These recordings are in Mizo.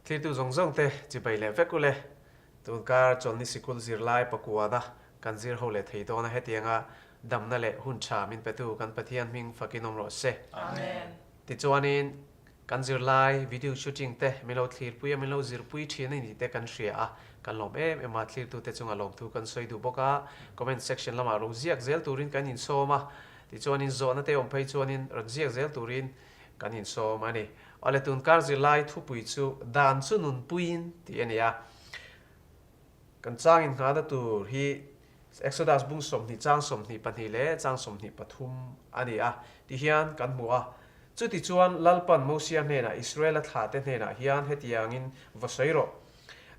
Thlirtu zawng zawng te chibai leh vek ule. Tunkar chawlhni sikul zirlai pakuana kan zir ho leh thei dawn a hetianga damna leh hun tha min petu kan Pathian hming fakin awm rawh se. Amen. Tichuanin kan zirlai video shooting te min lo thlirpui a min lo zirpui thin a ni te kan hria a, kan lawm em em a, thlirtute chunga lawmthu kan sawi duh bawk a, comment section lamah ro ziak zel turin kan insawm a, tichuanin zawhna te awm phei chuanin rawn ziak zel turin kan insawm a ni. Awle tunkar zirlai thupui chu dan chu nunpuiin tih a ni a, kan changin nghahna tur hi Exodus bung 20 chang 22 leh chang 23 a ni a ti hian kan hmu a. Chutichuan Lalpan Mosia hnenah Israela thlahte hnenah hian hetiangin va sawi rawh.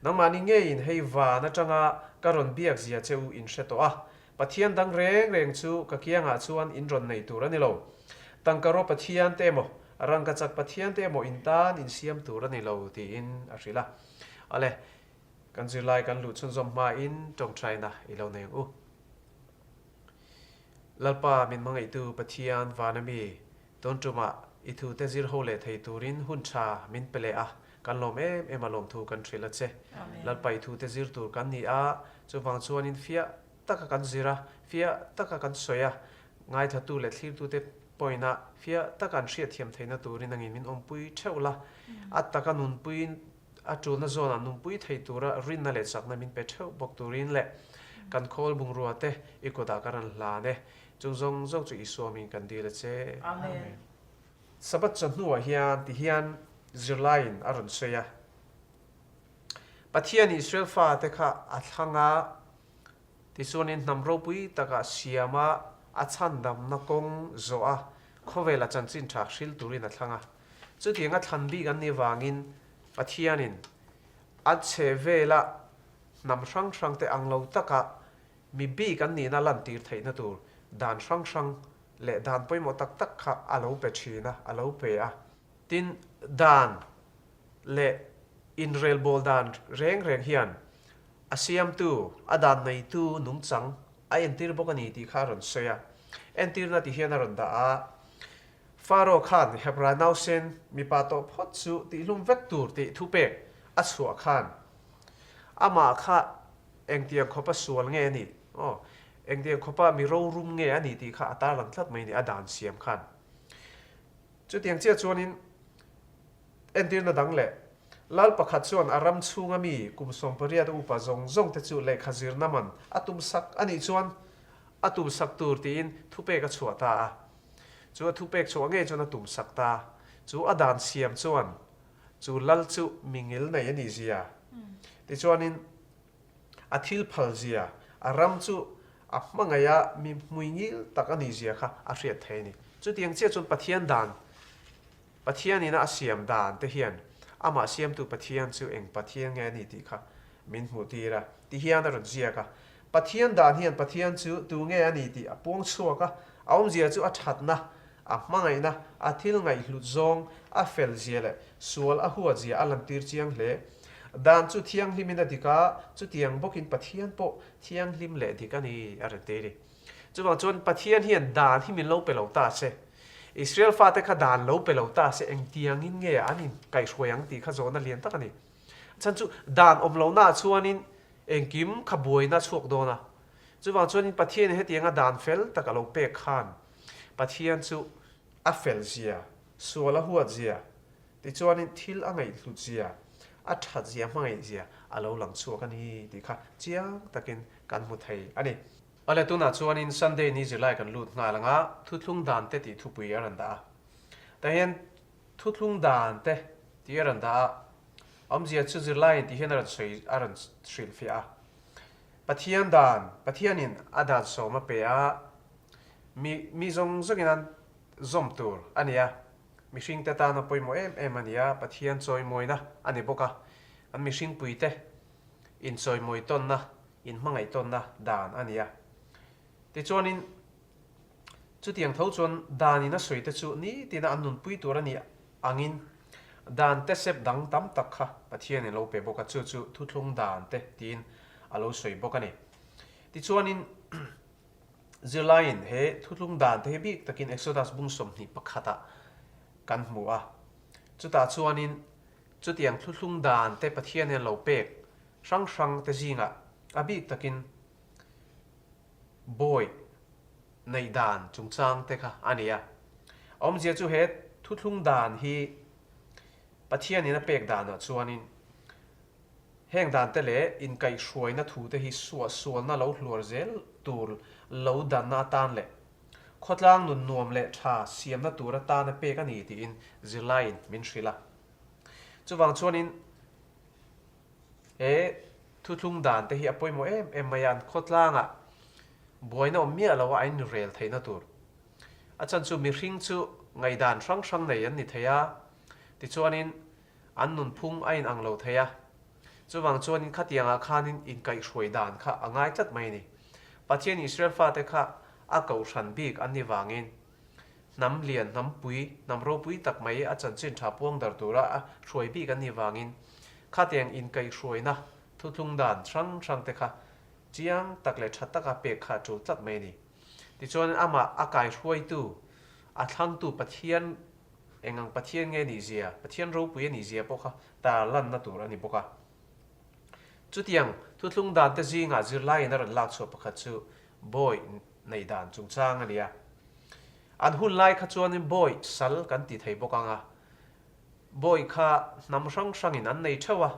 Nangmahni ngeiin hei van atanga ka rawn biak zia che u in hre tawh a, Pathian dang reng reng chu ka kiangah chuan in rawn nei tur a ni lo. Tangkaraw Pathian te emaw, rangkachak Pathian te emaw in tan in siam tur a ni lo tiin a hrilh a. Awle, kan zirlai kan luh chhunzawm hmain tawngtaina i lo nei ang u. Lalpa min hmangaihtu Pathian vana mi, tun tumah i thute zir ho leh thei turin hun tha min pe leh a, kan lawm em em a lawmthu kan hrilh a che. Lalpa i thute zir tur kan ni a, chuvang chuanin fiah taka kan zir a, fiah taka kan sawi a, ngaithlatu leh thlirtute pawhin-a fiah taka an hriatthiam theihna turin angin min awmpui theuh la, a taka nunpuiin a tulna zawnah nunpui thei tura rinna leh chakna min pe theuh bawk turin leh kan khawl bungrua te i kutah ka rawn hlan e. Chung zawng zawng chu Isua min kan dil a che. Amen. Sabbath chawhnuah hian ti hian zirlaiin a rawn sawi a, Pathian Israel fate kha a thlang a, Tichuanin hnam ropui takah siama a chhandamna kawng zawh a, khawvela chanchin tha hril turin a thlang a. Chutiang a thlan bik an nih vangin Pathianin a chhe vela hnam hrang hrangte ang lo taka mi bik an nihna lantir theihna tur dan hrang hrang leh dan pawimawh tak tak kha a lo pe thin a, a lo pe a. Tin, dan leh inrelbawl dan reng reng hian A siamtu, a dan neitu nungchang a entir bawk a ni tih kha a rawn sawi a. Entirna ti hian a rawn dah a, Faro khan Hebrai nausen mipa tawh phawt chu tihlum vek tur tih thupek a chhuah khan amah kha engtiang khawpa sual nge a nih, aw, engtiang khawpa mi rorum nge a nih tih kha a tarlang tlat mai a ni, a dan siam khan. Chutiang chiah chuanin Entirna dang leh, Lal pakhat chuan a ram chhunga mi kum 80 a upa zawng zawng te chu lehkha zirna man a tum sak a nih chuan a tum sak tur tiin thupek a chhuah ta a. Chu a thupek chhuah ngei chuan a tum sak ta. Chu a dan siam chuan chu lal chu mi ngil nei a nih zia. Tichuanin a thil phal zia, a ram chu a hmangaih a mi hmui ngil tak a nih zia kha a hriat thei a ni. Chutiang chiah chuan Pathian dan Pathian ina a siam dan te hian amah siamtu Pathian chu eng Pathian nge a ni tih kha min hmuh tir a, ti hian a rawn ziak a. Pathian dan hian Pathian chu tu nge a ni tih a puang chhuak a, a awmzia chu a thatna, a hmangaihna, a thil ngaihhlut zawng, a fel zia leh sual a huat zia a lantir chiang hle. Dan chu thianghlimin a dik a, chutiang bawkin Pathian pawh thianghlim leh dik a ni, a rawn ti a ni. Chuvang chuan Pathian hian dan hi min lo pe lo ta se, Israel fate kha dan lo pe lo ta se engtiangin nge an inkaihhruai ang tih kha zawhna lian tak a ni. A chhan chu dan awm lohnaah chuanin engkim kha buaina a chhuak dawn a. Chuvang chuanin Pathianin hetianga dan fel tak a lo pek khan Pathian chu a fel zia, sual a huat zia, tichuanin thil a ngaihhlut zia, a that zia hmangaih zia a lo lang chhuak a ni tih kha chiang takin kan hmu thei a ni. Awle tunah chuanin Sunday ni zirlai kan lut nghal anga thuthlung dan te tih thupui a rawn dah a. Tah hian thuthlung dan te tih a rawn dah a, awmzia chu zirlaiin tih hian a rawn sawi a rawn hrilhfiah a. Pathian dan, Pathianin a dan sawm a pe a, mi mi zawng zawngin an zawm tur a ni a, mihringte tana pawimawh em em a ni a, Pathian chawimawina a ni bawk a, an mihringpuite inchawimawi tawnna inhmangaih tawnna dan a ni a. Tichuanin, chutiang tho chuan danin a sawi te chu nitina an nunpui tur a nih angin dan te sep dang tam tak kha Pathianin lo pe bawk a, chu chu thuthlung dan te tiin a lo sawi bawk a ni. Tichuanin, zirlaiin he thuthlung dan te hi bik takin Exodus bung 21 ah kan hmu a, chutah chuanin. Chutiang thuthlung dan te Pathian hian lo pek hrang hrang te zingah a bik takin bawi neih dan chungchang te kha a ni a. Awmzia chu he thuthlung dan hi Pathianin a pek danah chuanin heng dan te leh inkaihhruaina thu te hi suahsualna lo hluar zel tur lo danna atan leh khawtlang nun nuam leh tha siamna tur atana pek a ni tiin zirlaiin min hrilh a. Chuvang chuanin he thuthlung dan te hi a pawimawh em em mai a, an khawtlangah buaina awm miah lo a a inrel theihna tur. A chhan chu mihring chu ngaihdan hrang hrang nei an ni thei a, tichuanin an nunphung a inang lo thei a. Chuvang chuanin khatiangah khanin inkaihhruai dan kha a ngai tlat mai a ni. Pathian Israel fate kha a kohhran bik an ni vangin hnam lian, hnam pui, hnam ropui tak mai a chanchin tha puang dar tura a hruai bik an nih vangin khatiang inkaihhruaina thuthlung dan hrang hrang te kha chiang tak leh tha taka pek kha a tul tlat mai a ni. Tichuan amah a kaihruaitu, a thlangtu Pathian eng ang Pathian nge nih zia, Pathian ropui a nih zia pawh kha tarlanna tur a ni bawk a. Chutiang thuthlung dan te zingah zirlaiin a rawn lak chhuah pakhat chu bawi nei dan chungchang a ni a. An hun lai kha chuanin bawi sal kan ti thei bawk ang a, bawi kha hnam hrang hrangin an nei theuh a,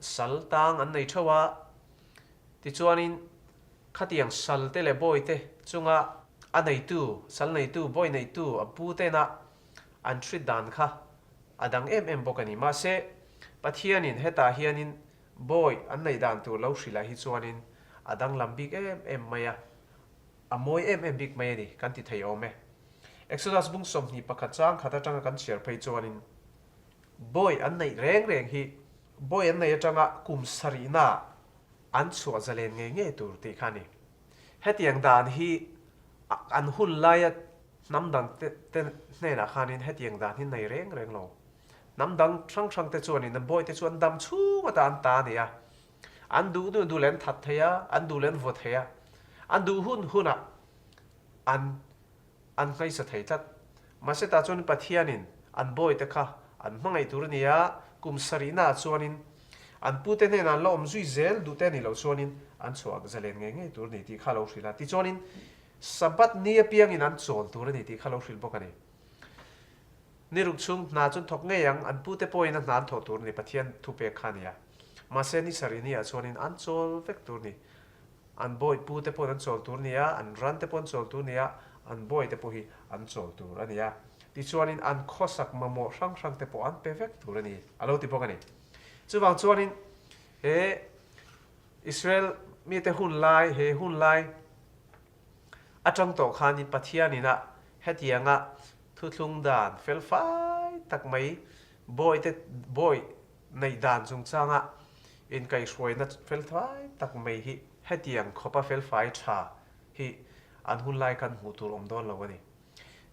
sal tang an nei theuh a, tichuanin khatiang sal te leh bawi te chunga a neitu, sal neitu, bawi neitu, a pu tena an hrit dan kha a dang em em bawk a ni. Mahse, Pathianin hetah hianin bawi an neih dan tur lo hrilh ah hi chuanin a danglam bik em em mai a, a mawi em em bik mai a ni kan ti thei awm e. Exodus bung 21 chang khat atanga kan chhiar phei chuanin bawi an neih reng reng hi bawi an neih atanga kum sarihna an chhuah zalen ngei ngei tur tih kha a ni. Hetiang dan hi an hun laia hnam dang te hnenah khanin hetiang dan hi nei reng reng lo. Hnam dang hrang hrang te chuanin an bawihte chu an dam chhung ata an ta a ni a. An duh duh duh leh an that thei a, an duh leh an vaw thei a. An duh hun hunah an an hmaisa thei tlat. Mahse tah chuan Pathianin an bawihte kha an hmangaih tur a ni a, kum sarihnaah chuanin an pute hnenah an la awm zui zel duh te a nih loh chuanin an chhuah zalen ngei ngei tur a ni tih kha a lo hrilh a. Tichuanin Sabbath ni apiangin an chawl tur a ni tih kha a lo hrilh bawk a ni. Ni ruk chhung hna chu an thawk ngei ang, an pute pawhin a hna an thawh tur a ni, Pathian thupek kha a ni a. Mahse ni sarih ni ah chuanin an chawl vek tur a ni. An bawi pute pawhin an chawl tur a ni a, an ran te pawh an chawl tur a ni a, an bawi te pawh hi an chawl tur a ni a. Tichuanin an khawsak mamawh hrang hrang te pawh an pe vek tur a ni, a lo ti bawk a ni. Chuvang chuanin he Israel mite hun lai, he hun lai atang tawh khanin Pathianin a hetianga thuthlung dan felfai tak mai bawite bawi neih dan chungchanga inkaihhruaina felfai tak mai hi hetiang khawpa felfai tha hi an hun lai khan hmuh tur awm dawn lo a ni.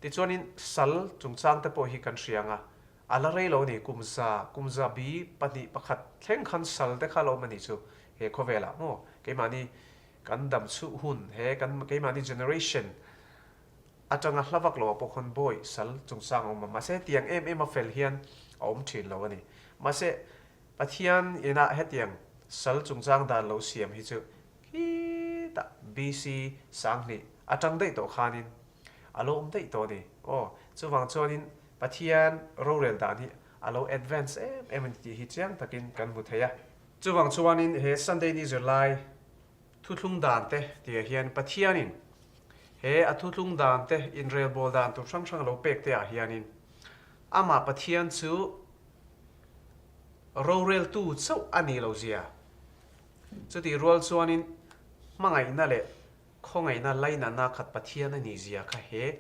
Tichuanin sal chungchang te pawh hi kan hria ang a, a la rei lo a ni, kum za, kum za bi pahnih pakhat thleng khan sal te kha a lo awm a nih chu he khawvelah maw keimahni kan dam chhuh hun he kan keimahni generation atanga hla vak lo ah pawh khawn bawi sal chungchang a awm a, mahse hetiang em em a fel hian a awm thin lo a ni. Mahse Pathian inah hetiang sal chungchang dan lo siam hi chu khitah BC 2000 atang daih tawh khanin a lo awm daih tawh a ni. Aw, chuvang chuanin Pathian rorel dan hi a lo advance em em a ni tih hi chiang takin kan hmu thei a. Chuvang chuanin he Sunday ni zirlai Thuthlung dan te tihah hian Pathianin he a thuthlung dan te inrelbawl dan tur hrang hrang a lo pek te ah hianin amah Pathian chu roreltu chauh a nih lo zia. Chutih rual chuanin hmangaihna leh khawngaihna lainatna khat Pathian a nih zia kha he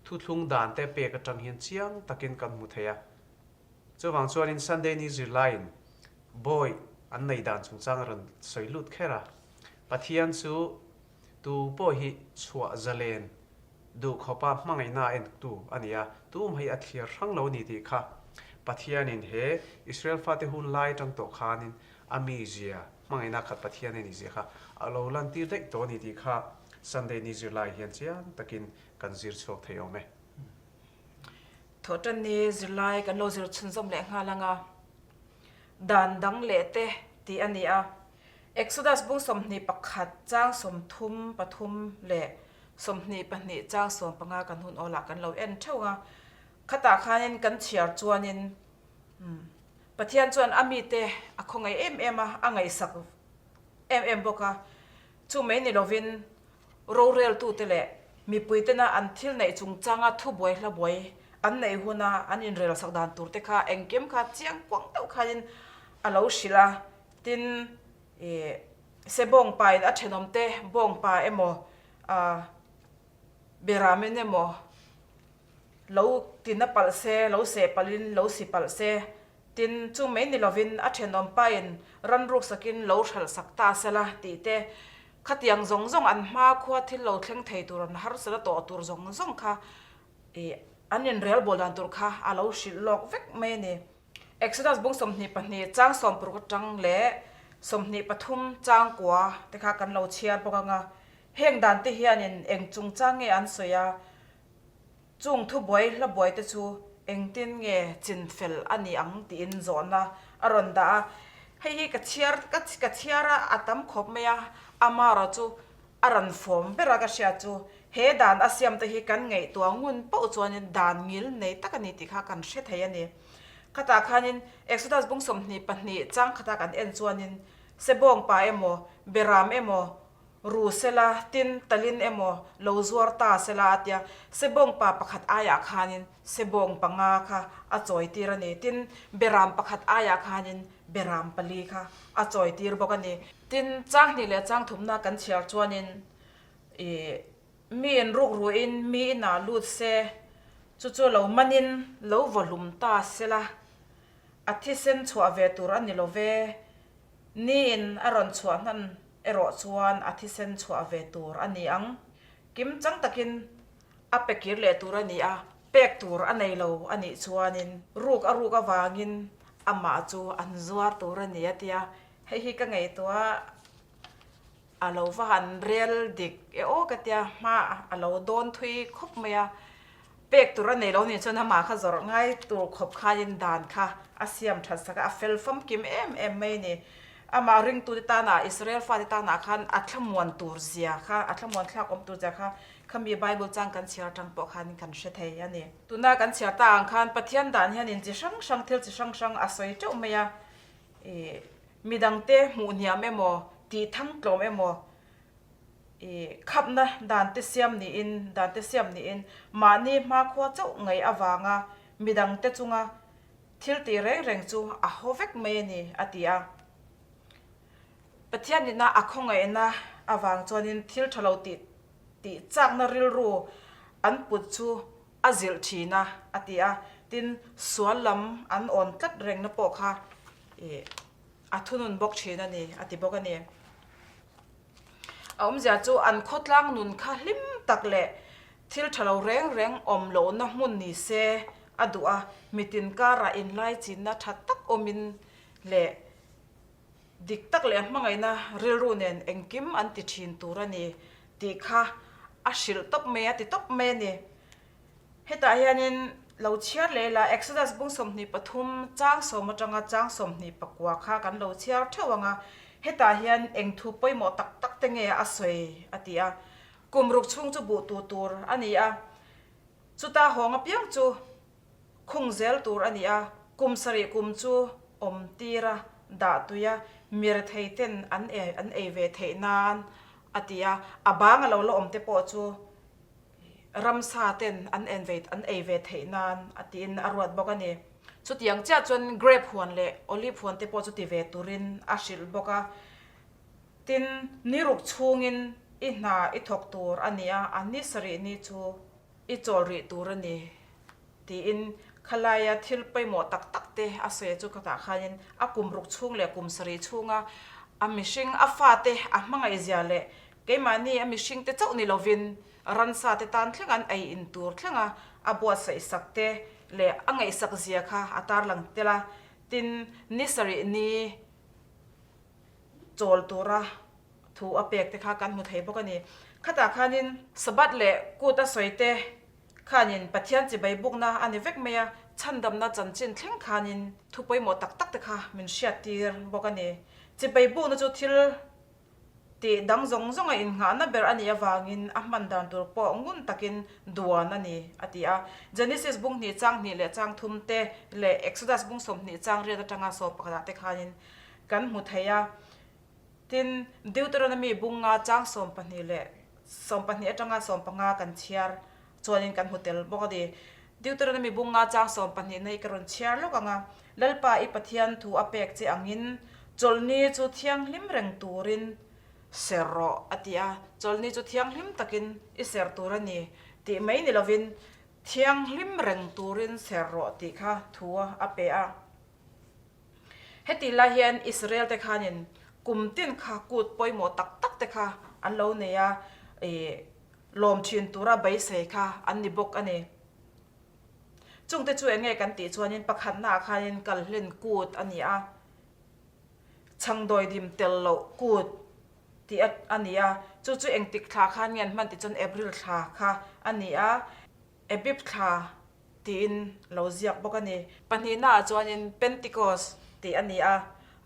thuthlung dan te pek atang hian chiang takin kan hmu thei a. Chuvang chuanin Sunday ni zirlaiin bawi an nei dan chungchang a rawn sawi lut kher a, Pathian chu tu pawh hi chhuah zalen duh khawpa hmangaihna a entu a ni a, tum hi a thliar hrang lo a ni tih kha Pathianin he Israel fate hun lai atang tawh khanin a mizia hmangaihna khat Pathian a nih zia kha a lo lantir daih tawh a ni tih kha Sunday ni zirlai hian chiang takin kan zir chhuak thei awm e. Thawhtanni zirlai kan lo zir chhunzawm leh nghal ang a, dan dang leh te tih a ni a. Exodus bung 21 chang 33 leh 22 chang 15 kan hun awlah kan lo en theuh ang a. Khatah khanin kan chhiar chuanin Pathian chuan a mite a khawngaih em em a, a ngaihsak em em bawk a. Chu mai ni lovin Roreltute leh mipuitena an thil neih chungchanga thubuai hlabuai an neih huna an inrelsak dan turte kha engkim kha chiang kuang deuh khanin a lo hrilh a. Tin, ih, se bawngpain a thenawmte bawngpa emaw, ah, beramin emaw lo tina palh se, lo seh palhin lo si palh se, tin, chu mai ni lovin a thenawmpain ran ruksakin lo hralhsak ta sela tih te Khatiang zawng zawng an hma khua thil lo thleng thei tur an harsat a tawh tur zawng zawng kha ih an inrel bawl dan tur kha a lo hrilh lawk vek mai a ni. Exodus bung 22 chang 60 atang leh 23 chang kua te kha kan lo chhiar bawk ang a, heng dan te hianin eng chungchang nge an sawi a, Chung thubuai hlabuai te chu engtin nge chin fel a ni ang tiin zawhna a rawn dah a, hei hi ka chhiar ka ka chhiar a, a tam khawp mai a, amarawh chu a rawn fawm ber a ka hriat chu he dan a siam te hi kan ngaihtuah ngun poh chuanin dan ngil nei tak a ni tih kha kan hre thei a ni. Khatah khanin Exodus bung 22 chang khata kan en chuanin Sebawngpa emaw Beram emaw Ru sela, tin, talin emaw, lo zuar ta sela a tia, sebawng pa pakhat aiah khanin sebawng panga kha a chawi tir a ni. Tin, beram pakhat aiah khanin beram pali kha a chawi tir bawk a ni. Tin, changhnih leh changthumna kan chhiar chuanin ih miin rukruin mi inah lut se, chu chu lo manin lo vawhlum ta sela, a thisen chhuah ve tur a ni lo ve. Niin a rawn chhuah hnan erawh chuan a thisen chhuah ve tur a ni ang. Kim chang takin a pe kir leh tur a ni a, pek tur a nei lo a nih chuanin ruk a ruk avangin amah chu an zuar tur a ni a tia, hei hi ka ngaihtuah a lo va han rel dik e aw ka tia, hma a lo dawn thui khawp mai a, pek tur a nei lo nih chuan amah kha zawrh ngai tur khawp khanin dan kha a siam that sak a, a fel famkim em em mai a ni. Amah ringtute tanah Israel fate tanah khan a thlamuan tur zia kha, a thlamuan thlak awm tur zia kha khami Bible chang kan chhiar atang pawh khan kan hre thei a ni. Tuna kan chhiar ta ang khan Pathian dan hianin chi hrang hrang thil chi hrang hrang a sawi teuh mai a, ih midangte hmuh hniam emaw tih thang tlawm emaw I khapna dante siam niin dante siam niin mahni hmakhua chauh ngaih avanga midangte chunga thil tih reng reng chu a haw vek mai a ni, a ti a. Pathian nihna a khawngaihna avang chuanin thil tha lo tih tih chakna rilru an put chu a zilh thin a, a ti a. Tin, sual lam an awn tlat rengna pawh kha i a thunun bawk thin a ni, a ti bawk a ni. A awmzia chu an khawtlang nun kha hlim tak leh thil tha lo reng reng awm lohna hmun ni se a duh a, mitin karah inlaichinna tha tak awmin leh dik tak leh hmangaihna rilru nen engkim an ti thin tur a ni tih kha a hrilh tawp mai a ti tawp mai a ni. Hetah hianin lo chhiar leh ila, Exodus bung 23 chang sawm atanga chang 29 kha kan lo chhiar theuh ang a, hetah hian eng thu pawimawh tak tak te nge a sawi a ti a. Kum ruk chhung chu buh tu tur a ni a, chuta hawng apiang chu khung zel tur a ni a, kum sarih kum chu awm tir a, dah tui a, mirethei ten an an ei ve theih nan a ti a, a bang a lo la awm te pawh chu Ramsa ten an en ve an ei ve theih nan a tiin a ruat bawk a ni. Chutiang chiah chuan grape huan leh olive huan te pawh chu ti ve turin a hrilh bawk a. Tin, ni ruk chhungin i hna i thawk tur a ni a, a ni sarih ni chu i chawl rih tur a ni tiin khalaia thil pawimawh tak tak te a sawi chu khatah khanin a kum ruk chhung leh kum sarih chhunga a mihring a fate a hmangaihzia leh Keimahni a mihringte chauh ni lovin ransa te tan thleng an ei in tur thleng a, a buatsaih sak te leh a ngaihsak zia kha a tarlang tel a, tin ni sarih ni chawl tura thu a pek te kha kan hmu thei bawk a ni. Khatah khanin Sabbath leh kut a sawi te. Khanin Pathian chibai bukna a ni vek mai a, chhandamna chanchin thleng khanin thu pawimawh tak tak te kha min hriattir bawk a ni. Chibai bukna chu thil tih dang zawng zawnga innghahna ber a nih avangin a hman dan tur pawh ngun takin duan a ni, a ti a. Genesis bung hnih chang hnih leh chang thum te leh Exodus bung 20 chang riat atanga sawm pakhatah te khanin kan hmu thei a. Tin, Deuteronomy bung nga chang 12 leh 12 atanga 15 kan chhiar chuanin kan hmu tel bawk a ni. Deuteronomy bung nga chang 12 na hi ka rawn chhiar lawk ang a, Lalpa i Pathian thu a pek che angin chawlhni chu thianghlim reng turin ser rawh a ti a, chawlhni chu thianghlim takin i ser tur a ni tih mai ni lovin thianghlim reng turin ser rawh tih kha thu a pe a. Hetih lai hian Israel te khanin kum tin kha kut pawimawh tak tak te kha an lo nei a, ih lawm thin tura beisei kha an ni bawk a ni. Chungte chu eng nge kan tih chuanin pakhatnaah khanin kalhlen kut a ni a, chhangdawidim tel loh kut tih a ni a, chu chu engtik thla khan nge an hman tih chuan April thla kha a ni a, Abib thla tiin lo ziak bawk a ni. Pahnihnaah chuanin Pentecost tih a ni a,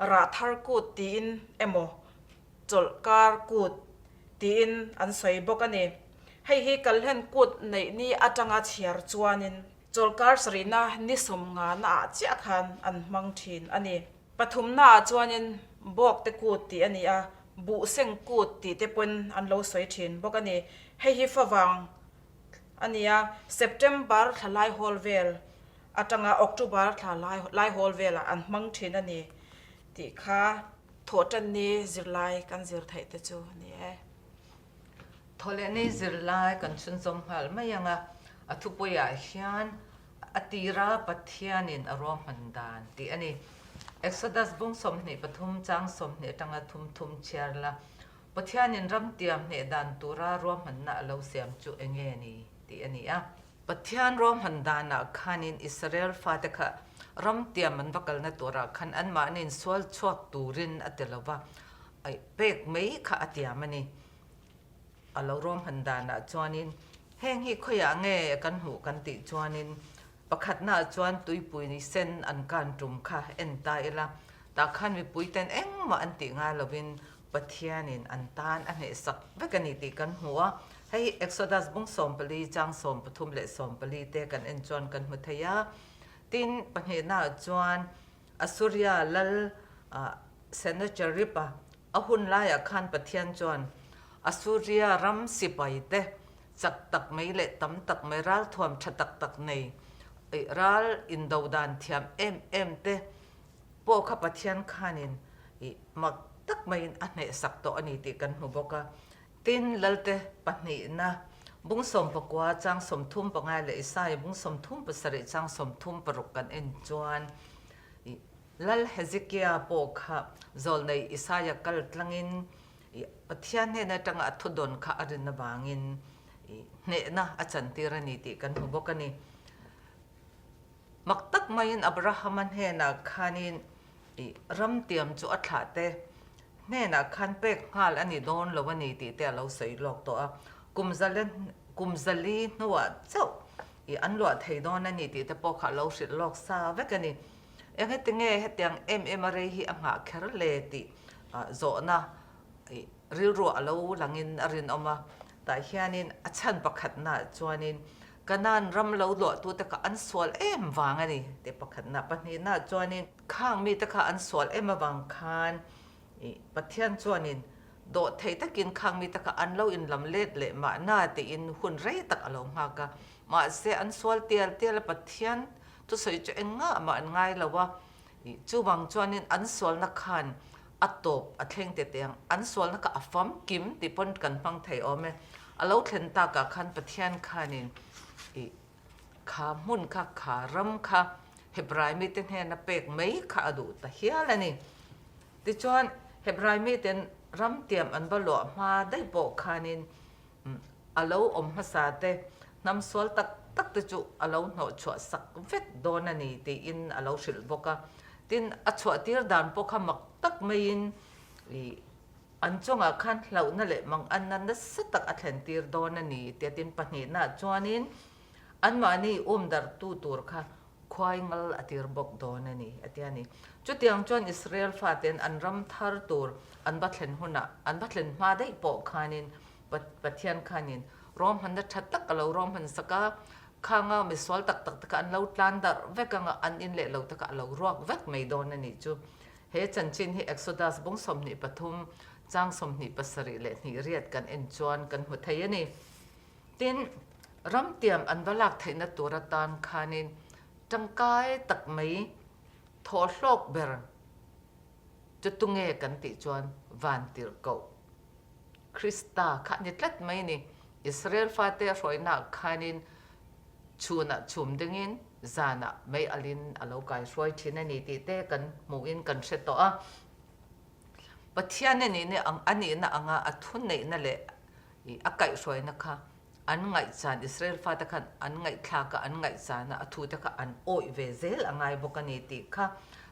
rah thar kut tiin emaw chawlhkar kut tiin an sawi bawk a ni. Hei hi Kalhen kut neih ni atanga chhiar chuanin chawlhkar sarihna ni sawmngana ah chiah khan an hmang thin a ni. Pathumnaah chuanin Bawkte kut tih a ni a, Buhseng kut tih te pawn an lo sawi thin bawk a ni. Hei hi favang a ni a, September thla laihawl vel atanga October thla laihawl velah an hmang thin a ni tih kha thawhtanni zirlai kan zir theih te chu a ni e. Thawhlehni zirlai kan chhunzawm nghal mai ang a, a thupuiah hian a tira Pathianin a ruahman dan tih a ni. Exodus bung 23 chang 20 atanga thum thum chhiar la, Pathianin ramtiam hneh dan tura ruahmanna a lo siam chu eng nge ni tih a ni a. Pathian ruahman danah khanin Israel fate kha ramtiam an va kalna turah khan anmahniin sual chhuak turin a ti lo va, pek mai kha a tiam a ni. A lo ruahman danah chuanin heng hi khawiah nge kan hmuh kan tih chuanin Pakhatnaah chuan tuipui ni sen an kan tum kha en ta ila, tah khan mipuiten engmah an tih ngai lovin Pathianin an tan a hnehsak vek a ni tih kan hmu a. Hei hi Exodus bung 14 chang 13 leh 14 te kan en chuan kan hmu thei a. Tin, pahnihnaah chuan Assuria lal Sennacherib-a a hun laiah khan Pathian chuan Assuria ram sipaite Chak tak mai leh tam tak mai ralthuam tha tak tak nei ral indo dan thiam em em te pawh kha Pathian khanin ih mak tak maiin a hnehsak tawh a ni tih kan hmu bawk a. Tin, Lalte pahnihna bung 19 chang 35 leh Isaia bung 37 chang 36 kan en chuan ih Lal Hezekia pawh kha zawlnei Isaia kal tlangin Pathian hnen atanga a thudawn kha a rin avangin hnehna a chantir a ni tih kan hmu bawk a ni. Mak tak maiin Abrahama hnenah khanin ramtiam chu a thlah te hnenah khan pek nghal a ni dawn lo a ni tih te a lo sawi lawk tawh a. Kum zale kum zali hnuah chauh an luah thei dawn a ni tih te pawh kha a lo hrilh lawk sa vek a ni. Engati nge hetiang em em a rei hi a nghah kher le tih zawhna rilruah a lo langin a rinawm a. Tah hianin a chhan pakhatnaah chuanin Kanaan ram lo luahtute kha an sual em vang a ni tih pakhatna. Pahnihnaah chuanin khang mite kha an sual em avang khan Pathian chuanin dawh thei takin khang mite kha an lo inlam let leh mahna tiin hun rei tak a lo nghak a. Mahse an sual tial tial a, Pathian thusawi chu engngah mah an ngai lo a. Chuvang chuanin an sualna khan a tawp a thleng te teh ang. An sualna kha a famkim tih pawn kan hmang thei awm e. A lo thlen takah khan Pathian khanin ih kha hmun kha, kha ram kha Hebrai mite hnena pek mai kha a duh ta hial a ni. Tichuan Hebrai miten ram tiam an va luah hma daih pawh khanin A lo awm hmasa te, hnam sual tak tak te chu a lo hnawh chhuah sak vek dawn a ni tiin a lo hrilh bawk a. Tin, a chhuah tir dan pawh kha mak tak maiin ih an chungah khan hlauhna leh manganna nasa tak a thlen tir dawn a ni tia tin pahnihnaah chuanin. Anmahni um darhtu tur kha khuai ngal a tir bawk dawn a ni, a ti a ni. Chutiang chuan Israel faten an ram thar tur an va thlen hunah, an va thlen hma daih pawh khanin Pathian khanin ruahmanna tha tak a lo ruahman sak a, khanga misual tak tak te kha an lo tlan darh vek anga an in leh lo te kha a lo ruak vek mai dawn a nih chu. He chanchin hi Exodus bung 23 chang 27 leh hnih riat kan en chuan kan hmu thei a ni. Tin, ramtiam an va lak theihna tur atan khanin tangkai tak mai thawhhlawk ber chu tunge kan tih chuan vantirhkoh Krista kha a ni tlat mai a ni. Israel fate a hruainaah khanin chhunah chhum dingin zanah mei alin a lo kaihruai thin a ni tih te kan hmuhin kan hre tawh a. Pathian a nihna ang a nihna anga a thuneihna leh i a kaihhruaina kha an ngaihchan Israel fate khan an ngaihthlak a, an ngaihchan a, a thute kha an awih ve zel a ngai bawk a ni tih kha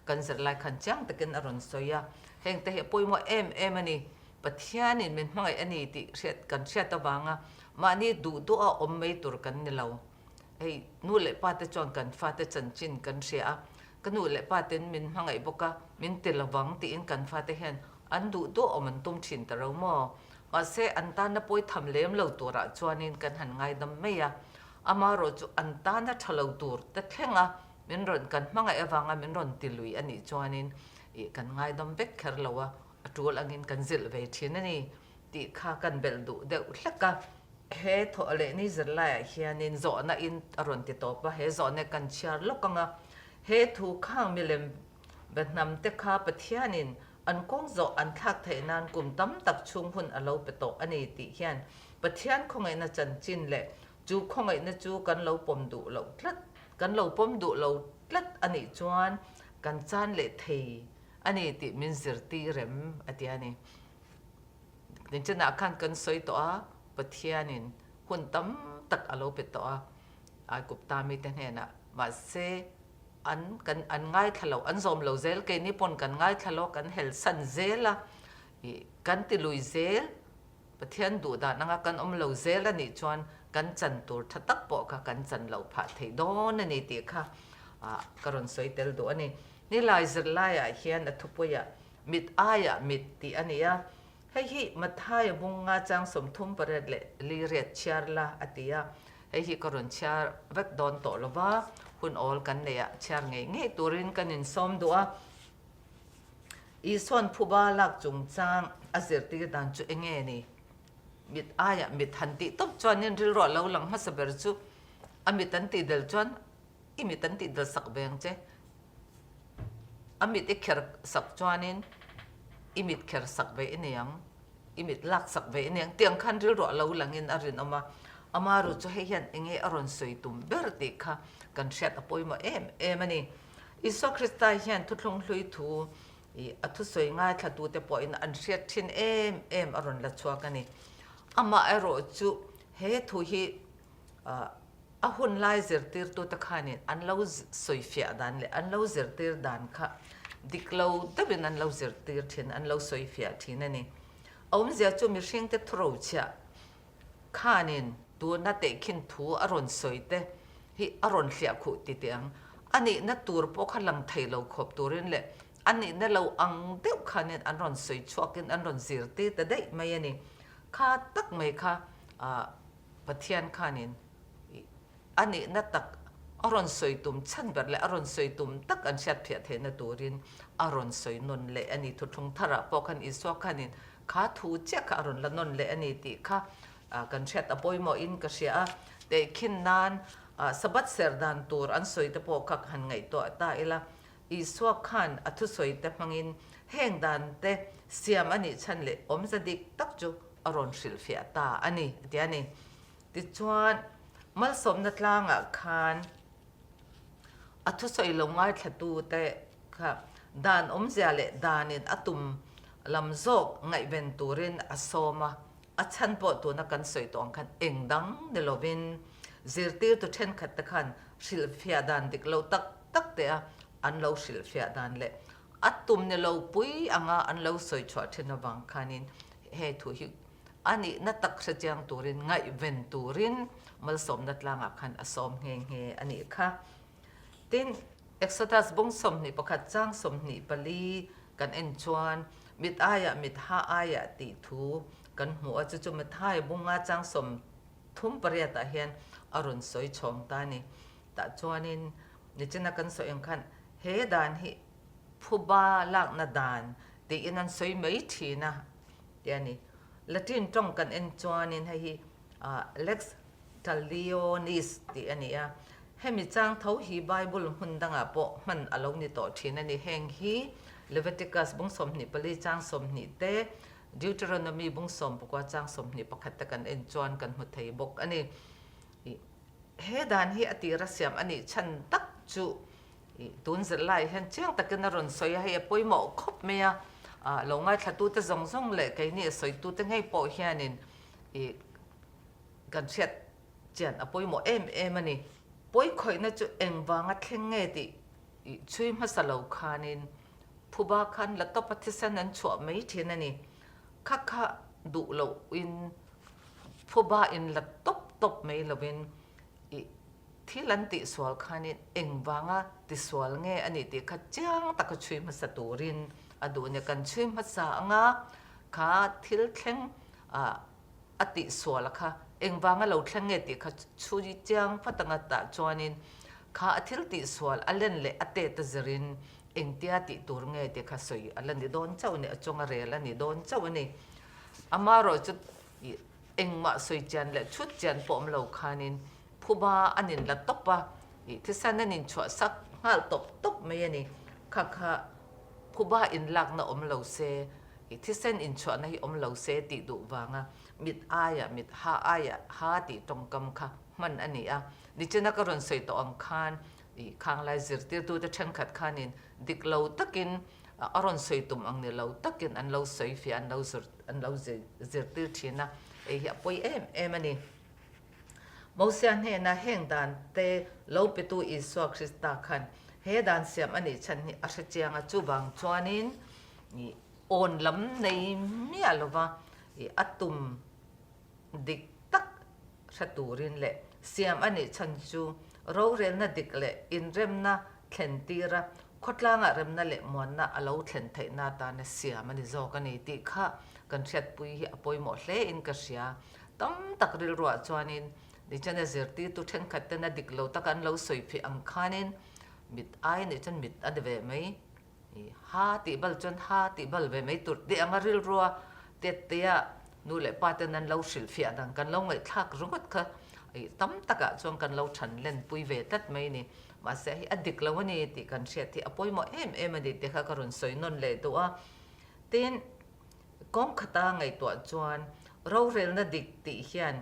kan zirlai khan chiang takin a rawn sawi a. Heng te hi a pawimawh em em a ni. Pathianin min hmangaih a ni tih hriat kan hriat avanga mahni duh duh a awm mai tur kan ni lo. Hei nu leh pa te chuan kan fate chanchin kan hria a, ka nu leh pa ten min hmangaih bawk a, min ti lovang tiin kan fate hian an duh duh awm an tum thin ta ro maw? Mahse an tana pawi tham lem lo turah chuanin kan han ngaidam mai a, amaherawh chu an tana tha lo tur te thleng a min rawn kan hmangaih avanga min rawn ti lui a nih chuanin ih kan ngaidam vek kher lo a, a tul angin kan zilh ve thin a ni tih kha kan belh duh deuh hlek a. He thawh leh ni zirlaiah hianin zawhna in a rawn ti tawp a, he zawhna kan chhiar lawk ang a, he thu khang milem be hnam te kha Pathianin an kawng zawh an thlak theih nan kum tam tak chhung hun a lo pe tawh a ni tih hian Pathian khawngaihna chanchin leh chu khawngaihna chu kan lo pawm duh loh tlat kan lo pawm duh lo tlat a nih chuan kan chan leh thei a ni tih min zirtir em a ti a ni. Ninchanah khan kan sawi tawh a, Pathianin hun tam tak a lo pe tawh a, Aigupta mite hnenah mahse an kan an ngaithla lo, an zawm lo zel, keini pawn kan ngaithla lo, kan helsan zel a, ih kan ti lui zel, Pathian duh dan anga kan awm lo zel a nih chuan kan chan tur tha tak pawh kha kan chan loh phah theih dawn a ni tih kha ah ka rawn sawi tel duh a ni. Nilai zirlaiah hian a thupuiah Mit aiah mit tih a ni a, hei hi Mathaia bunga chang 38 leh li riat chhiar la a ti a, hei hi ka rawn chhiar vek dawn tawh lo va, hun awl kan neih ah chhiar ngei ngei turin kan insawm duh a. Isuan phuba lak chungchang a zirtir dan chu eng nge ni? Mit aiah mit han tih tawp chuanin rilruah lo lang hmasa ber chu a mit an tih del chuan i mit an tih dal sak ve ang che. A mit i kher sak chuanin i mit kher sak ve i nei ang, i mit lak sak ve i nei ang tiang khan rilruah lo langin a rinawm a. Amaru chu hei hian eng nge a rawn sawi tum ber tih kha kan hriat a pawimawh em em a ni. Isua Krista hian thuthlung hlui thu i a thusawi ngaithlatute pawhin an hriat thin em em a rawn la chhuak a ni. Amaherawh chu he thu hi A hun lai zirtirtute khanin an lo sawifiah dan leh an lo zirtir dan kha dik lo deuhin an lo zirtir thin, an lo sawifiah thin a ni. A awmzia chu mihringte thurochhiah khanin tuna tehkhin thu a rawn sawi te hi a rawn hliah khuh ti teh ang. A nihna tur pawh kha lang thei lo khawp turin leh a nihna lo ang deuh khanin an rawn sawi chhuakin an rawn zirtir ta daih mai a ni. Kha tak mai kha Pathian khanin a nihna tak a rawn sawi tum chhan ber leh a rawn sawi tum tak an hriat phiah theihna turin a rawn sawi nawn leh a ni. Thuthlung tharah pawh khan Isua khanin kha thu chiah kha a rawn la nawn leh a ni tih kha kan hriat a pawimawhin ka hria a. Tehkhin nan Sabbath ser dan tur an sawi te pawh kha han ngaihtuah ta ila, Isua khan a thusawi te hmangin heng dan te siam a nih chhan leh awmze dik tak chu a rawn hrilhfiah ta a ni, a ti a ni. Tichuan, malsawmna tlangah khan a thusawi lo ngaithlatute kha dan awmzia leh danin a tum lam zawk ngaihven turin a sawm a, a chhan pawh tuna kan sawi tawh ang khan eng dang ni lovin zirtirtu thenkhatte khan hrilhfiah dan dik lo tak tak te a an lo hrilhfiah dan leh A tum ni lo pui anga an lo sawi chhuah thin avang khanin he thu hi A nihna tak hre chiang turin ngaihven turin malsawmna tlangah khan a sawm nghe nghe a nih kha. Tin, Exodus bung 21 chang 24 kan en chuan mit aiah mit ha aiah tih thu kan hmu a, chu chu Matthai bunga chang 38 ah hian a rawn sawi chhawng ta a ni. Tah chuanin nichina kan sawi ang khan he dan hi phuba lakna dan tiin an sawi mai thin a ti a ni. Latin tawng kan en chuanin hei hi Lex Talionis tih a ni a, hemi chang tho hi Bible hmun dangah pawh hman a lo ni tawh thin a ni. Heng hi Leviticus bung 24 chang 20 te, Deuteronomy bung 19 chang 21 te kan en chuan kan hmu thei bawk a ni. He dan hi a tira siam a nih chhan tak chu tun zirlai hian chiang takin a rawn sawi a, hei a pawimawh khawp mai a, lo ngaithlatute zawng zawng leh keini a sawitute ngei pawh hianin kan hriat chian a pawimawh em em a ni. Pawikhawihna chu engvanga thleng nge tih chhui hmasa lo khanin phuba khan la tawpa thisen an chhuah mai thin a ni. Kha kha duh lohin phuba in la tawp tawp mai lovin i thil an tihsual khanin engvanga tisual nge a nih tih kha chiang taka chhui hmasa turin a duh a ni. Kan chhui hmasa anga kha thil thleng ah a tihsual kha engvanga lo thleng nge tih kha chhui chiang phat anga tah chuanin kha a thil tihsual a len leh a tet a zirin engtia tih tur nge tih kha sawi a la ni dawn chauh a ni, a chunga rel a ni dawn chauh a ni. Amaherawh chu engmah sawi chian leh chhut chian pawh awm lo khanin phuba an in la tawp a, ih thisen an in chhuah sak nghal tawp tawp mai a ni. Kha kha phuba in lakna awm lo se, ih thisen in chhuahna hi awm lo se tih duh vanga mit aiah mit, ha aiah ha tih tawngkam kha hman a ni a. Nichina ka rawn sawi tawh ang khan ih khanglai zirtirtute thenkhat khanin dik lo takin a rawn sawi tum ang ni lo takin an lo sawi fiah an lo zir an lo zirtir thin a, hei hi a pawi em em a ni. Mosia hnena heng dan te lo petu Isua Krista khan he dan siam a nih chhan hi a hre chiang a, chuvang chuanin awn lam nei miah lova a tum dik tak hre turin leh siam a nih chhan chu rorelna dik leh inremna thlen tira khawtlangah remna leh muanna a lo thlen theihna atana siam a ni zawk a ni tih kha kan hriatpui hi a pawimawh hle in ka hria. Tam tak rilruah chuanin nichana zirtirtu thenkhat ten a dik lo taka an lo sawi phih ang khanin mit ai nih chuan mit a ni ve mai. I ha tih bal chuan ha tih bal ve mai tur tih anga rilrua tettea nu leh pa ten an lo hrilhfiah dan kan lo ngaihthlak ringawt kha i tam takah chuan kan lo than len pui ve tlat mai a ni. Mahse hei a dik lo a ni tih kan hriat hi a pawimawh em em a ni tih kha ka rawn sawi nawn leh duh a. Tin, kawng khata ngaihtuah chuan rorelna dik tih hian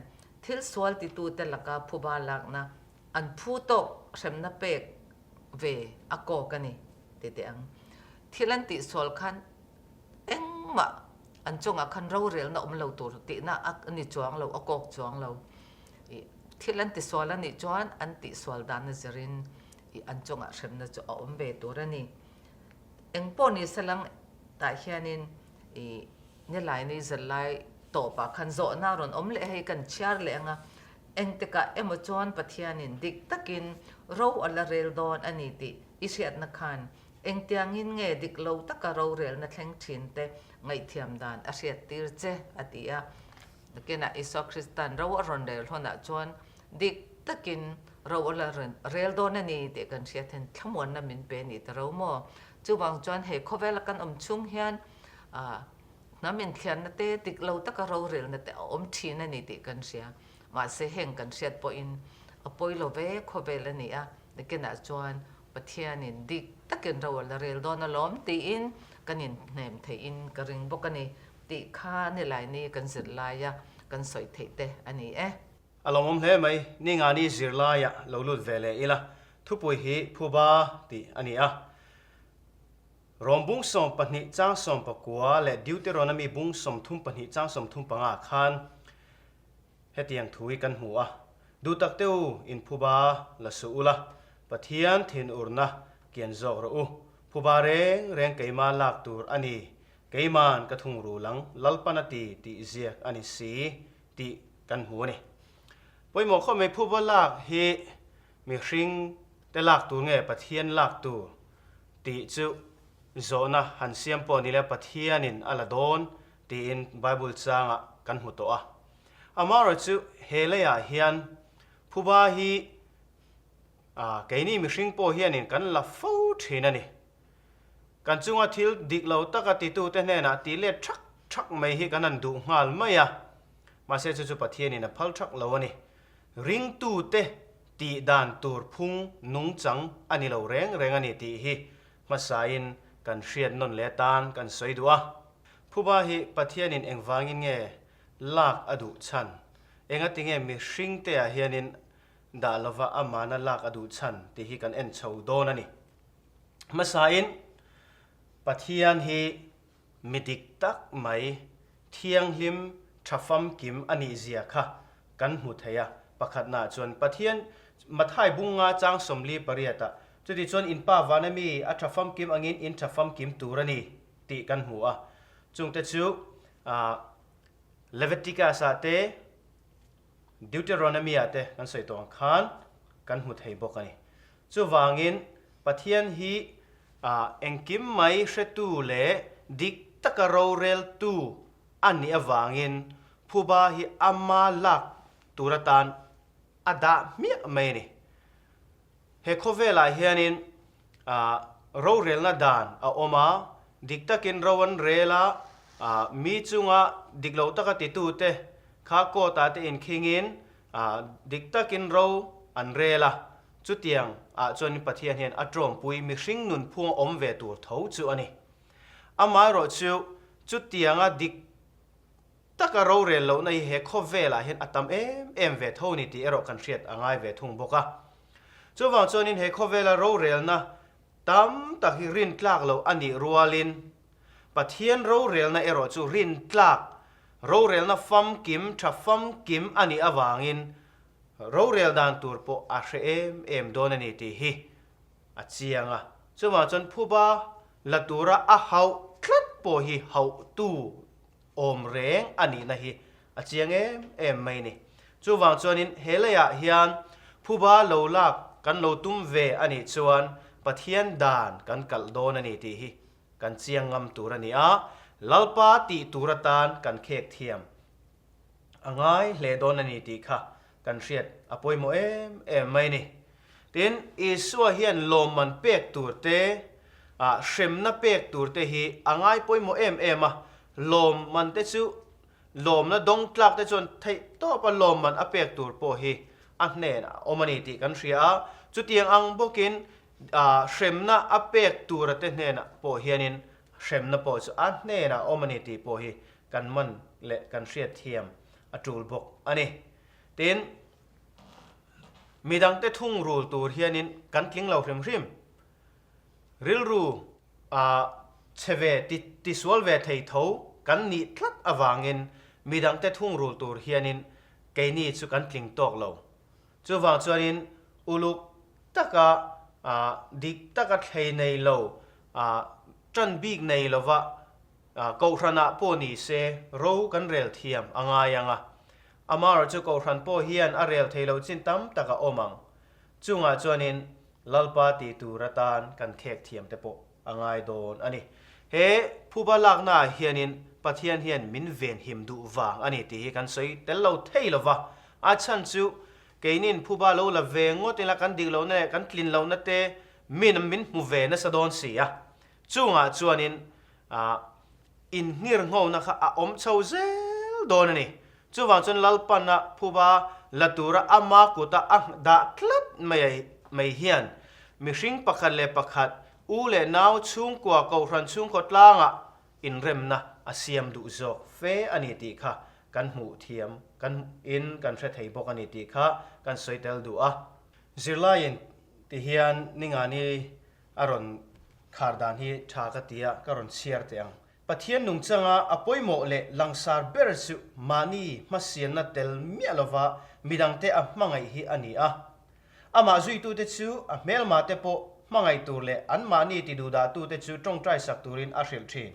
thil sual titute laka phuba lakna an phu tawk hremna pek ve a kawk a ni ti teh ang. Thil an tihsual khan engmah an chungah khan rorelna awm lo tur tihna a ni chuang lo, a kawk chuang lo. Ih thil an tisual a nih chuan an tihsual dan a zirin ih an chungah hremna chu a awm ve tur a ni. Eng pawh ni salang tah hianin ih nilaini zirlai tawpah khan zawhna a rawn awm leh hei kan chhiar leh ang a, Engtikah emaw chuan Pathianin dik takin ro a la rel dawn a ni tih i hriatna khan engtiangin nge dik lo taka rorelna thleng thin te ngaihthiam dan a hriattir che a ti a. Nakinah Isua Krista'n ro a rawn rel hawnah chuan dik takin ro a la rel dawn a ni tih kan hriat hian thlamuanna min pe a ni ta ro maw? Chuvang chuan he khawvela kan awm chhung hian Hnam inthliarna te, dik lo taka rorelna te a awm thin a ni tih kan hria. Mahse heng kan hriat pawhin a pawi lo ve khawvel a ni a, nakinah chuan Pathianin dik takin ro a la rel dawn alawm tiin kan inhnem theihin ka ring bawk a ni tih kha nilaini kan zirlaia kan sawi theih te a ni e. A lawmawm hle mai, ni nga ni zirlaiah lo lut ve leh ila, thupui hi Phuba tih a ni a. Rom bung 12 chang 19 leh Deuteronomy bung 32 chang 35 khan hetiang thu hi kan hmu a, Duhtak te u, in phuba la suh ula, Pathian thinurna kian zawk rawh u, phuba reng reng keima lak tur a ni. Keiman ka thungrul ang, Lalpan a ti tih ziak a ni si tih kan hmu a ni. Pawimawh khawp mai phuba lak hi mihring te lak tur nge Pathian lak tur tih chu zawhna han siam pawh ni le Pathianin a la dawn tiin Bible changah kan hmu tawh a. Amaherawhchu he leiah hian phuba hi keini mihring pawh hianin kan la fo thin a ni. Kan chunga thil dik lo taka titute hnenah tih let thak thak mai hi kan han duh nghal mai a, mahse chu chu Pathianin a phal thak lo a ni. Ringtute tih dan tur phung nungchang a ni lo reng reng a ni tih hi hmasain kan hriat nawn leh atan kan sawi duh a. Phuba hi Pathianin engvangin nge lak a duh chhan? Engatinge mihringteah hianin dah lova amana lak a duh chhan tih hi kan en chho dawn a ni. Hmasain Pathian hi mi dik tak mai, thianghlim, tha famkim a nih zia kha kan hmu thei a. Pakhatnaah chuan Pathian Mathai bunga chang 48 ah, Chuti chuan in Pa vana mi a tha famkim angin in tha famkim tur a ni tih kan hmu a. Chungte chu Leviticus-ah te, Deuteronomy-ah te kan sawi tawh ang khan kan hmu thei bawk a ni. Chuvangin, Pathian hi engkim mai hretu leh dik taka roreltu a nih avangin phuba hi ama lak tur atan a dah hmiah mai a ni. He khawvelah hianin rorelna dan a awm a, dik takin ro an rel a, mi chunga dik lo taka titute kha court-ah te inkhingin dik takin ro an rel a, chutiang ah chuan Pathian hian a tawmpui mihring nunphung a awm ve tur tho chu a ni. Amaherawhchu chutianga dik taka rorel lohna hi he khawvelah hian a tam em em ve tho ni tih erawh kan hriat a ngai ve thung bawk a. Chuvang chuanin he khawvela rorelna tam tak hi rintlak loh a nih rualin Pathian rorelna erawh chu rintlak, rorelna famkim, tha famkim a nih avangin rorel dan tur pawh a hre em em dawn a ni tih hi a chiang a. Chuvang chuan phuba la tura a hauh tlat pawh hi hauhtu awm reng a nihna hi a chiang em em mai a ni. Chuvang chuanin he leiah hian phuba lo lak kan lo tum ve a nih chuan Pathian dan kan kalh dawn a ni tih hi Kan chiang ngam tur a ni a, Lalpa tih tur atan kan khek thiam a ngai hle dawn a ni tih kha kan hriat a pawimawh em em mai a ni. Tin, Isua hian lawmman pek tur te, ah hremna pek tur te hi a ngai pawimawh em em a, lawmman te chu lawmna dawng tlak te chuan theih tawpa lawmman a pek tur pawh hi a hnenah a awm a ni tih kan hria a, chutiang ang bawkin Hremna a pek tura te hnenah pawh hianin hremna pawh chu a hnenah a awm a ni tih pawh hi kan man leh kan hriatthiam a tul bawk a ni. Tin, midangte thungrul tur hianin kan tling lo hrim hrim. Rilru chhe ve, tisual ve thei tho kan nih tlat avangin midangte thungrul tur hianin keini chu kan tling tawk lo. Chuvang chuanin uluk taka dik taka thlei nei lo, tan bik nei lova Kohhranah pawh ni se ro kan rel thiam a ngai ang a. Amaherawhchu chu Kohhran pawh hian a rel thei loh chin tam tak a awm ang. Chungah chuanin Lalpa tih tur atan kan khek thiam te pawh a ngai dawn a ni. He phuba laknaah hianin Pathian hian min venhim duh vang a ni tih hi kan sawi tel lo thei lo va. A chhan chu keinin phuba lo la ve ngawt ila kan dik lohna leh kan tlin lohna te min min hmu ve nasa dawn si a. Chungah chuanin Innghirnghona kha a awm chho zel dawn a ni. Chuvang chuan Lalpana phuba la tura ama kuta a dah tlat mai mai hian mihring pakhat leh pakhat, u leh nau chhungkua kohhran chhungkaw tlangah inremna a siam duh zawk fe a ni tih kha kan hmuh thiam kan in kan hre thei bawk a ni tih kha kan sawi tel duh a. Zirlaiin ti hian ningani A rawn khar dan hi tha ka ti a, ka rawn chhiar teh ang. Pathian nungchanga a pawimawh leh langsar ber chu mahni hmasianna tel miah lova midangte a hmangaih hi a ni a. Amah zuitute chu a hmelmahte pawh hmangaih tur leh anmahni tiduhdahtute chu tawngtai sak turin a hrilh thin.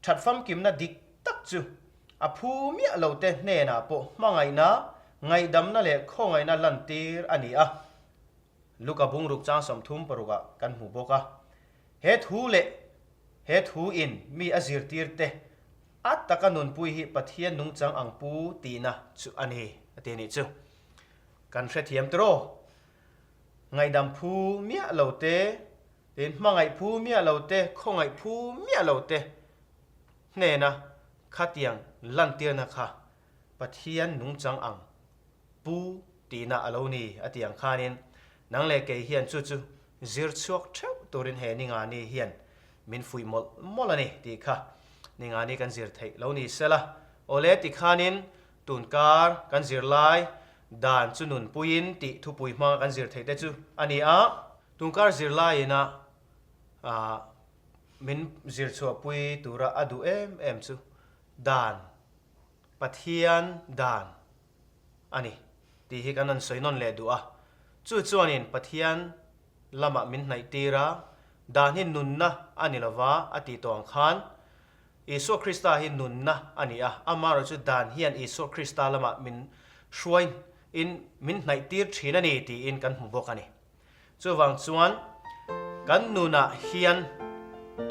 That famkimna dik tak chu a phu miah lo te hnenah pawh hmangaihna, ngaihdamna leh khawngaihna lantir a ni a. Luka bungruk chang 36 ah kan hmu bawk a. He thu leh he thu in mi a zirtir te a taka nunpui hi Pathian nungchang ang pu tihna chu a ni a ti a nih chu. Kan hrethiam tiraw? Ngaihdam phu miah lo te, tin hmangaih phu miah lo te, khawngaih phu miah lo te hnena khatiang lantirna kha Pathian nungchang ang pu tihna a lo ni a tih ang khanin nang leh kei hian chu chu zir chhuak theuh turin he Ningani hian min fuih mawlh mawlh a ni tih kha Ningani kan zir theih lo ni sela. Awle ti khanin Tunkar kan zirlai dan chu nunpuiin tih thupui hmanga kan zir theih te chu a ni a. Tunkar zirlaiin a min zir chhuahpui tura a duh em em chu dan, Pathian dan a ni tih hi kan rawn sawi nawn leh duh a. Chu chuanin Pathian lamah min hnaih tir a, dan hi nunna a ni lova a tih tawh ang khan Isua Krista hi nunna a ni a, amaherawhchu dan hian Isua Krista lamah min hruai in min hnaih tir thin a ni tiin kan hmu bawk a ni. Chuvang chuan kan nunah hian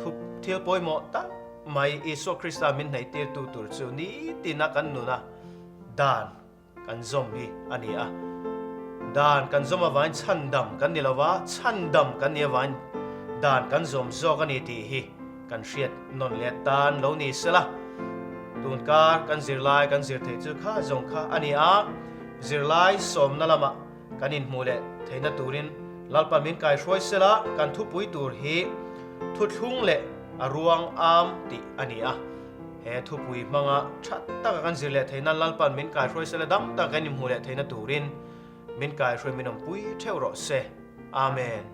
thu thil pawimawh tak mai Isua Krista min hnaih tirtu tur chu nitina kan nuna dan kan zawm hi a ni a. Dan kan zawm avangin chhandam kan ni lo va, chhandam kan nih avangin dan kan zawm zawk a ni tih hi kan hriat nawn leh tan lo ni sela. Tunkar kan zirlai kan zir theih chu kha zawng kha a ni a, zirlai sawmna lamah kan inhmuh leh theihna turin Lalpa min kaihruai sela kan thupui tur hi thuthlung leh a ruang am tih a ni a. He thupui hmanga tha taka kan zir leh theihna Lalpa'n min kaihruai sela dam taka kan inhmuh leh theihna turin min kaihruai min awmpui theuh rawh se. Amen.